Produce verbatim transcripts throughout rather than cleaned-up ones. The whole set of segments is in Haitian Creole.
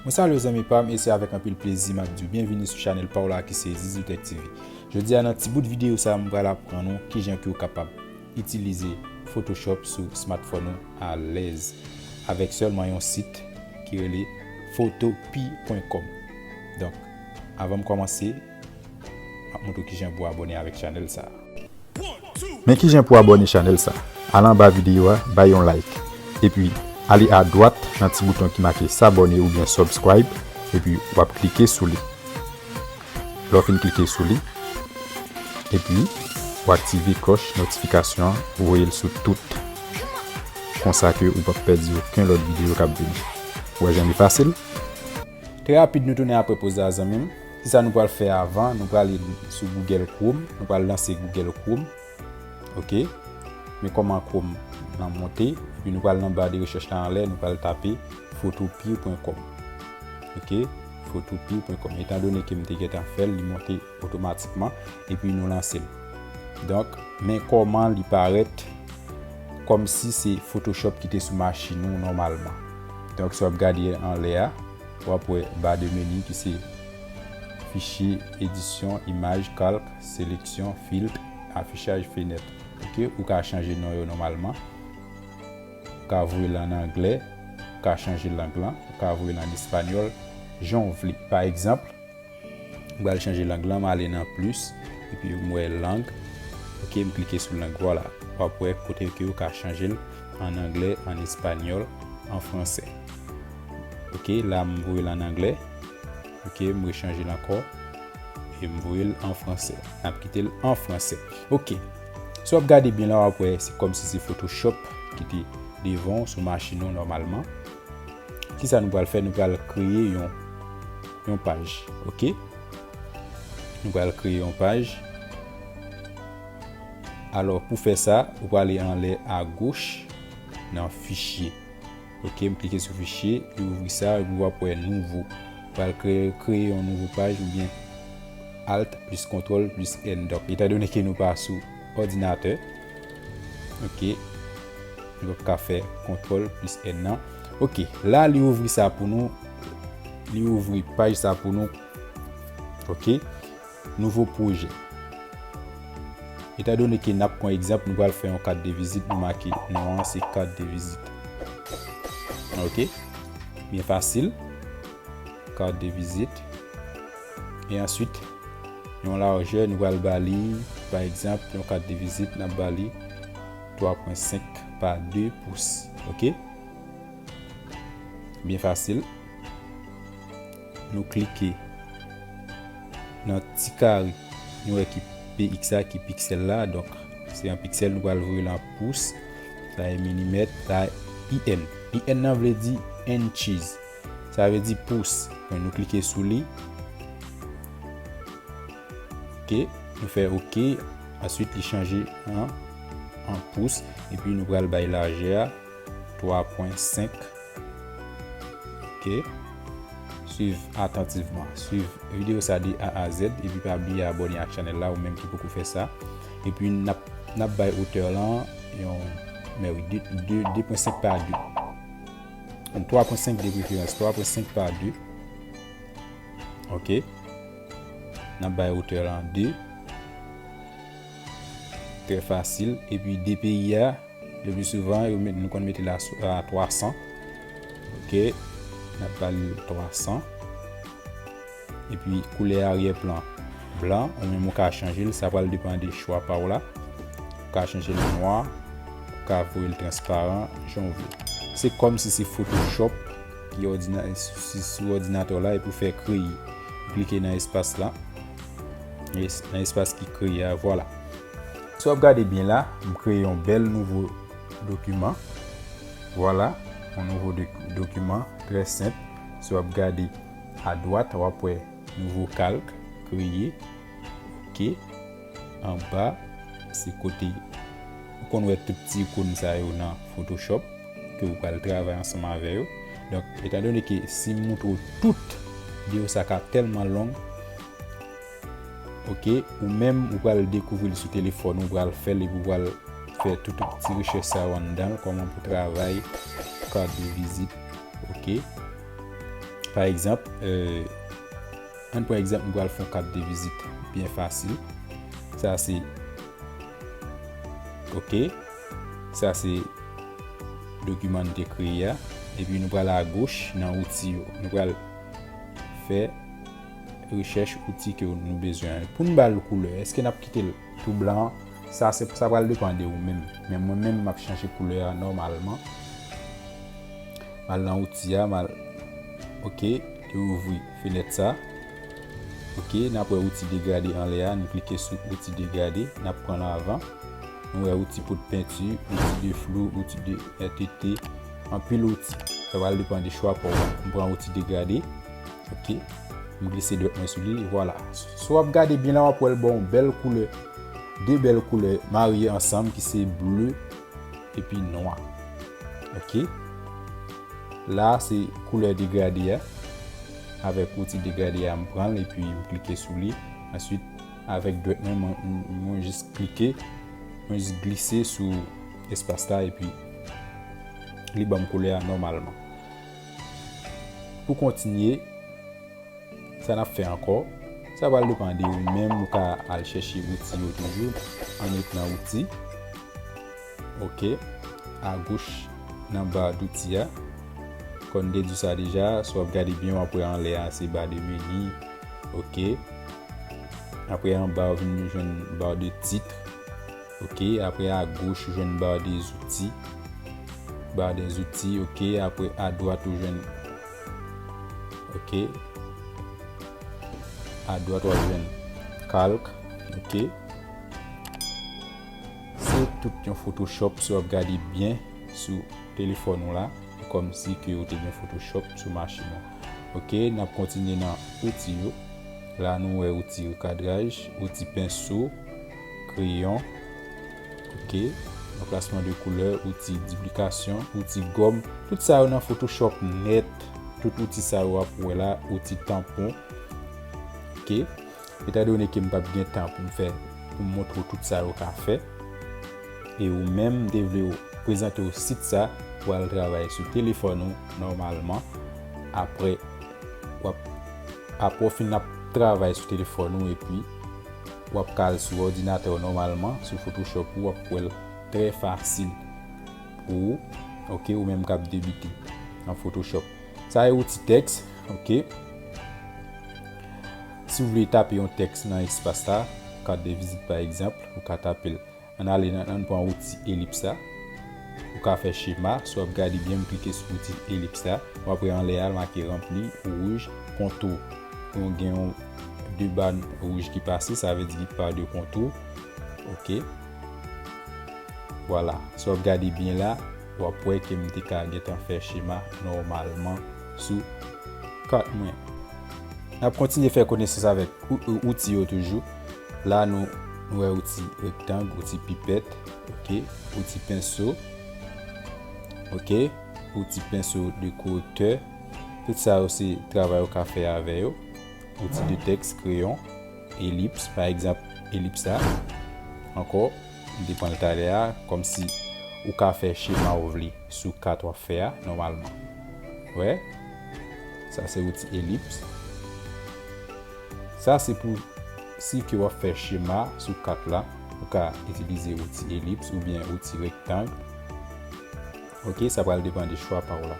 Mwen salye w zanmi pa m, e se avèk anpil plezi m ap di w byenvini sou chanèl pa w la ki se Zizi Tech T V. Jodi a nan ti bout videyo sa a, m pral aprann ou kijan ke w kapab itilize Photoshop sou smartphone ou alèz avèk sèlman yon sit ki rele photopea pwen kòm. Donk, avan m kòmanse, m ap montre w kijan pou w abòne avèk chanèl sa a. Men kijan pou abòne chanèl sa. Al anba videyo a, bay yon like. Epi, ale adwat nan ti bouton ki make s'abonner oubyen subscribe, epi w ap klike sou li. Lè w fin klike sou li, epi w aktive klòch notifikasyon an, voye l sou tout. Konsa ke ou p ap pèdi okenn lòt videyo k ap vini. Ou wè jan li fasil? Trè rapid, nou tounen apre poz la, zanmi m. Kisa nou pral fè avan? Nou prale sou Google Chrome, nou pral lanse Google Chrome. Ok? Men kòman Chrome nan monte, epi nou pral nan ba de rechèch la anlè, nou pral tape photopea pwen kòm. Ok? Photopea pwen kòm. Etan done ke m te gentan fè l, li monte otomatikman, epi nou lanse l. Donk, men kòman li parèt kòmsi se Photoshop ki te sou machin ou nòmalman. Donk, si w ap gade anlè a, w ap wè ba de meni ki se fichye, edisyon, imaj, kalk, seleksyon, filt, afichaj, fenèt. Ok, ou ka chanje non yo nòmalman. Ou ka voye l an anglè, ou ka chanje lang lan, ou ka voye l an espanyòl, jan w vle. Pa egzanp, m pral chanje lang lan, m ale nan plis, epi m wè lang. Ok, m klike sou lang, vwala. W ap wè kote ke ou ka chanje l an anglè, an espanyòl, an fransè. Ok, la m voye l an anglè. Ok, m rechanje l ankò. E m voye l an fransè. N ap kite l an fransè. Ok. Si w ap gade byen la, w ap wè se kòmsi se Photoshop ki te devan w sou machin ou nòmalman. Kisa nou pral fè? Nou pral kreye yon, yon paj. Ok? Nou pral kreye yon paj. Alò, pou fè sa, ou prale anlè agoch nan fichye. Ok, m klike sou fichye, li ouvri sa, epi w ap wè nouvo. Pral kreye, kreye yon nouvo paj oubyen Alt plis kontwòl plis N. Donk, etan done ke nou pa sou òdinatè, ok, nou p ap ka fè kontwòl plis N nan. Ok, la li ouvri sa pou nou, li ouvri paj sa pou nou. Ok, nouvo pwojè. Etan done ke n ap pran egzanp, nou pral fè yon kat de vizit, nou make non an se kat de vizit. Ok? Byen fasil. Kat de vizit. E answit, yon lajè, nou pral ba li, pa egzanp, yon kat de vizit, n ap ba li twa pwen senk pa de pous. Ok? Byen fasil. Nou klike nan ti kare, nou wè ki P X la, ki piksèl la. Donk, se yon piksèl, nou pral voye l an pous. Sa e milimèt, sa e I N. I N nan vle di inches. Sa vle di pous. Donk, nou klike sou li. Ok, nou fè ok. Answit, li chanje an, an pous. Epi, nou pral bay lajè a twa pwen senk. Ok. Swiv atantivman. Swiv videyo sa de A a Z. Epi pa bliye abòne ak chanèl la, ou menm ki poko fè sa. Epi n ap, n ap bay otè lan yon, men wi, de, de, de pwen senk pa de. Twa pwen senk de preferans, twa pwen senk pa de. Ok. N ap bay otè lan de. Trè fasil. Epi D P I a, le pli souvan, yo met, nou konn mete l a, a twa san. Ok. N ap ba l twa san. Epi koulè aryè plan blan, ou menm ou ka chanje l, sa pral depann de chwa pa w la. Ou ka chanje l nwa, ou ka voye l transparan, jan w vle. Se kòmsi se Photoshop ki òdina-, si, sou òdinatè w la epi w fè kreye. Ou klike nan espas la, es-, nan espas ki kreye a, vwala. Si w ap gade byen la, m kreye yon bèl nouvo dokiman. Vwala, yon nouvo dok-, dokiman, trè senp. Si w ap gade adwat, w ap wè nouvo kalk, kreye. Ok. Anba, se kote ou konn wè tout ti ikòn sa yo nan Photoshop, ke ou pral travay ansanm avè yo. Donk, etan done ke si m moutre w tout, videyo sa ka tèlman long, ok, ou menm, ou pral dekouvri l sou telefòn, ou pral fè l, epi ou pral fè tout ti rechèch sa yo anndan l, kòman pou travay kat de vizit, ok. Pa egzanp, euh, ann pran egzanp, nou pral fè yon kat de vizit byen fasil. Sa se, ok, sa se dokiman n te kreye a. Epi nou pral agoch nan outi yo. Nou pral fè rechèch outi ke nou bezwen an. Pou n ba l koulè, èske n ap kite l tou blan? Sa se, sa pral depann de ou menm. Men mwen menm, m ap chanje koulè a nòmalman. M al nan outi a, m al, ok, li ouvri fenèt sa. Ok, n ap wè outi degrade anlè a, nou klike sou outi degrade, n ap pran l avan. Nou wè outi poud penti, outi de flou, outi de R T T, anpil outi. Sa pral depann de chwa pa w. M pran outi degrade. Ok, m glise dwèt mwen sou li, vwala. Si w ap gade byen la, w ap wè l ba w yon bèl koulè, de bèl koulè marye ansanm ki se ble epi nwa. Ok, la se koulè degrade a. Avèk outi degrade a, m pran l epi m klike sou li. Answit, avèk dwèt mwen, mwen, mwen, mwen jis klike, mwen jis glise sou espas la epi li ban m koulè a nòmalman. Pou kontinye, sa n ap fè ankò, sa pral depann de ou menm, ou ka al chèche outi yo toujou. Ann ret nan outi. Ok, agoch nan ba douti a. Kòm m te di w sa deja, si w ap gade byen, w ap wè anlè a se ba de meni. Ok. Apre anba, w vin jwenn ba de tit. Ok, apre agoch, ou jwenn ba de zouti. Ba de zouti, ok. Apre adwat, ou jwenn, ok. Adwat, w ap jwenn kalk, ok. Se tout yon Photoshop, si w ap gade byen sou telefòn ou la, kòmsi ke ou te gen Photoshop sou machin ou. Ok, n ap kontinye nan outi yo. La, nou wè outi rekadraj, outi penso, kreyon, ok, anplasman de koulè, outi diplikasyon, outi gòm. Tout sa yo nan Photoshop nèt. Tout outi sa yo w ap wè la, outi tanpon. Ok. Etandone ke m p ap gen tan pou m fè, pou m montre w tout sa yo ka fè. E ou menm, m te vle w prezante w sit sa pou al travay sou telefòn ou nòmalman. Apre, w ap, apre w fin ap travay sou telefòn ou, epi w ap ka al sou òdinatè w nòmalman, sou Photoshop ou, w ap wè l trè fasil pou ou, ok, ou menm k ap debite nan Photoshop. Sa e outi tèks, ok. Si w vle tape yon tèks nan espas la, kat de vizit pa egzanp, ou ka tape l. Ann ale nan, ann pran outi elips la. Ou ka fè chema, si w ap gade byen, m klike sou outi elips la. W ap wè anlè a, l make ranpli, wouj, kontou. Ou gen yon de ba wouj ki pase, sa vle di li pa de kontou. Ok. Vwala. Si w ap gade byen la, w ap wè ke m te ka gentan fè chema nòmalman sou kat mwen. N ap kontinye fè konesans avèk ou-, ou-, outi yo toujou. La, nou, nou wè outi rektang, outi pipèt, ok, outi penso, ok, outi penso de korektè. Tout sa yo se travay ou ka fè avè yo. Outi de tèks, kreyon, elips, pa egzanp, elips la. Ankò, m te pran l talè a, kòmsi ou ka fè chema ou vle sou kat w ap fè a, nòmalman. Wè, sa se outi elips. Sa se pou si ke w ap fè chema sou kat la, ou ka itilize outi elips oubyen outi rektang. Ok, sa pral depann de chwa pa w la.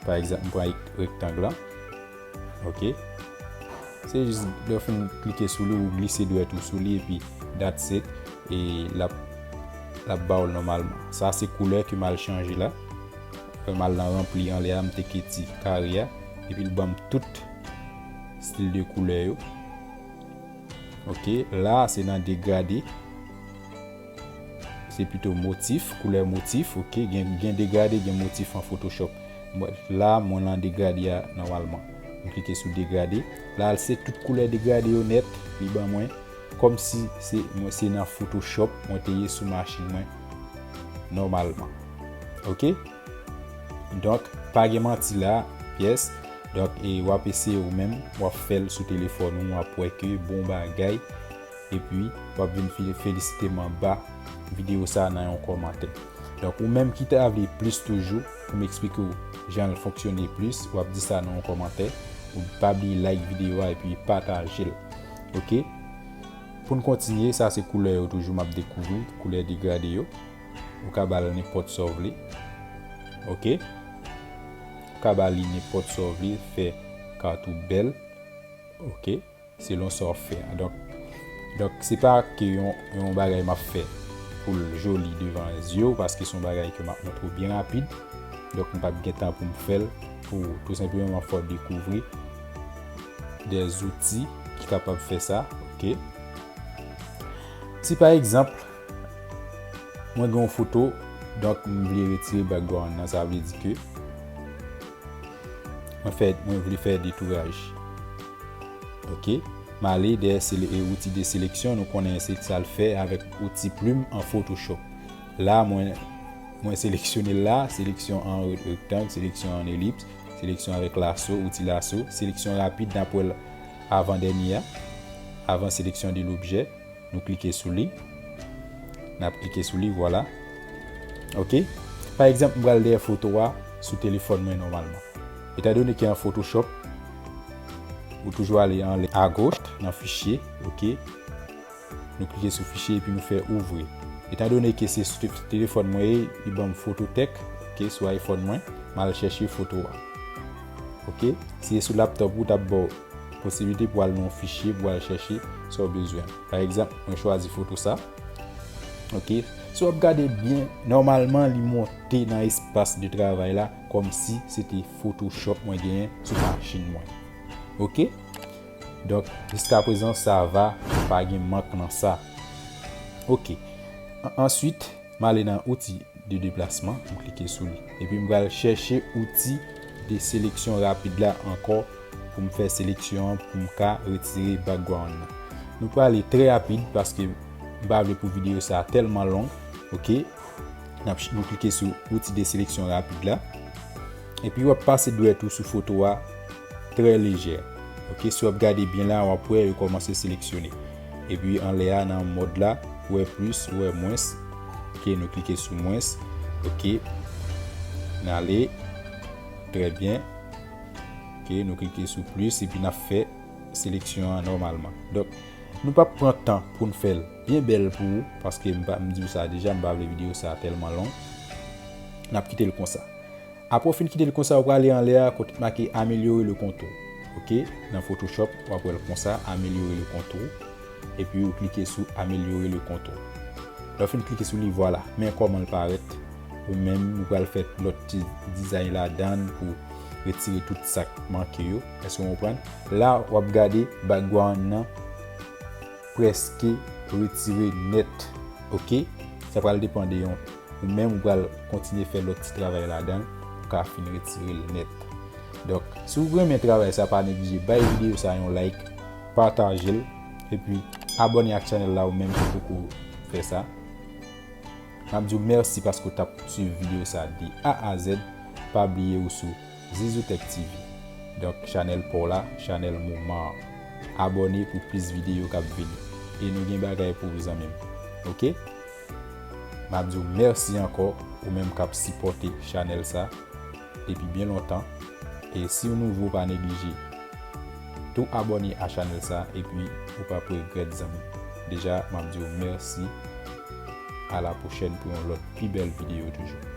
Pa egzanp, m pran rektang lan. Ok. Se jis lè w fin klike sou li, ou glise dwèt ou sou li, epi that's it. E l ap, l ap ba w l nòmalman. Sa se koulè ke m al chanje la. Fè m al nan ranpli anlè a, m te kite kare a. Epi l ban m tout stil de koulè yo. Ok, la se nan degrade. Se pito motif, koulè motif, ok. Gen, gen degrade, gen motif an Photoshop. Mwen, la, mwen nan degrade a nòmalman. Mwen klike sou degrade. La, se tout koulè degrade yo nèt, li ban mwen. Kòmsi se, mwen, se nan Photoshop, mwen te ye sou machin mwen nòmalman. Ok? Donk, pa gen manti la, pyès. Donk, e w ap eseye ou menm, w ap fè l sou telefòn ou, w ap wè ke bon bagay. Epi, w ap vin fi-, felisite m anba videyo sa nan yon kòmantè. Donk, ou menm ki ta vle plis toujou, M eksplike w jan l fonksyone plis, w ap di sa nan yon kòmantè. Ou pa bliye like videyo a epi pataje l. Ok? Pou n kontinye, sa se koulè yo toujou m ap dekouvri, koulè degrade yo. Ou ka ba l nenpòt sa w vle. Ok? Ou ka ba li nenpòt sa w vle, fè kat ou bèl. Ok? Selon sa w ap fè a. Donk, donk se pa ke yon, yon bagay m ap fè pou l joli devan zye w, paske se yon bagay ke m ap montre w byen rapid. Donk, m p ap gen tan pou m fè l pou ou. Tou senpleman, m ap fè w dekouvri de zouti ki kapab fè sa. Ok? Si pa egzanp, mwen gen yon foto, donk m vle retire background nan, sa vle di ke mwen fè, mwen vle fè detouraj. Ok? M ale dèyè sele-, e, outi de seleksyon, nou konnen se sa l fè avèk outi plim an Photoshop. La, mwen, mwen seleksyone l la, seleksyon an re-, rektang, seleksyon an elips, seleksyon avèk laso, outi laso, seleksyon rapid, n ap wè l avan dènye a, avan seleksyon de lobjè. Nou klike sou li. N ap klike sou li, vwala. Ok? Pa egzanp, m pral dèyè foto a sou telefòn mwen nòmalman. Etandone ke an Photoshop, ou toujou ale anlè agoch nan fichye, ok? Nou klike sou fichye epi nou fè ouvri. Etandone ke se sou te-, telefòn mwen ye, li ban m Phototek, ok, sou iPhone mwen, m al chèche foto a. Ok? Si se sou laptop ou, t ap ba w posiblite pou al nan yon fichye, pou al chèche sa w bezwen. Pa egzanp, mwen chwazi foto sa. Ok? Si w ap gade byen, nòmalman, li monte nan espas de travay la, kòmsi se te Photoshop mwen genyen sou machin mwen. Ok? Donk, jiskaprezan, sa va, pa gen mank nan sa. Ok. An-, answit, m ale nan outi de deplasman, m klike sou li. Epi m pral chèche outi de seleksyon rapid la ankò pou m fè seleksyon an, pou m ka retire background nan. Nou prale trè rapid paske m pa vle pou videyo sa a tèlman long. Ok? N ap ch-, nou klike sou outi de seleksyon rapid la. Epi w ap pase dwèt ou sou foto a trè lejè. Ok, si w ap gade byen la, w ap wè yo kòmanse seleksyone. Epi anlè a, nan mòd la, ou wè plis, ou wè mwens. Ok, nou klike sou mwens. Ok, n ale. Trè byen. Ok, nou klike sou plis, epi n ap fè seleksyon an nòmalman. Donk, nou p ap pran tan pou n fè l byen bèl pou ou, paske m pa, m di w sa deja, m pa vle videyo sa a tèlman long. N ap kite l konsa. Apre w fin kite l konsa, ou prale anlè a, kote k make améliorer le contour. Ok? Nan Photoshop, w ap wè l konsa, améliorer le contour. Epi ou klike sou améliorer le contour. Lè w fin klike sou li, vwala. Men kòman l parèt. Ou menm, ou pral fè lòt ti dizay ladan l pou retire tout sa k manke yo. Èske w konprann? La, w ap gade background nan prèske retire nèt. Ok? Sa pral depann de yon, ou menm ou pral kontinye fè lòt ti travay ladan l pou ka fin retire l nèt. Donk, si w renmen travay sa, pa neglije bay videyo sa yon like, pataje l, epi abòne ak chanèl la ou menm ki poko fè sa. M ap di w mèsi paske w t ap swiv videyo sa de A a Z. Pa bliye ou sou Zizou Tech T V. Donk, chanèl pa w la, chanèl moman an. Abòne pou plis videyo k ap vini. E nou gen bagay pou ou, zanmi m. Ok? M ap di w mèsi ankò, ou menm k ap sipòte chanèl sa depi byen lontan. E si w nouvo, pa neglije tou abòne a chanèl sa, epi ou p ap regrèt, zanmi m. Deja, m ap di w mèsi. A la pwochèn pou yon lòt pi bèl videyo toujou.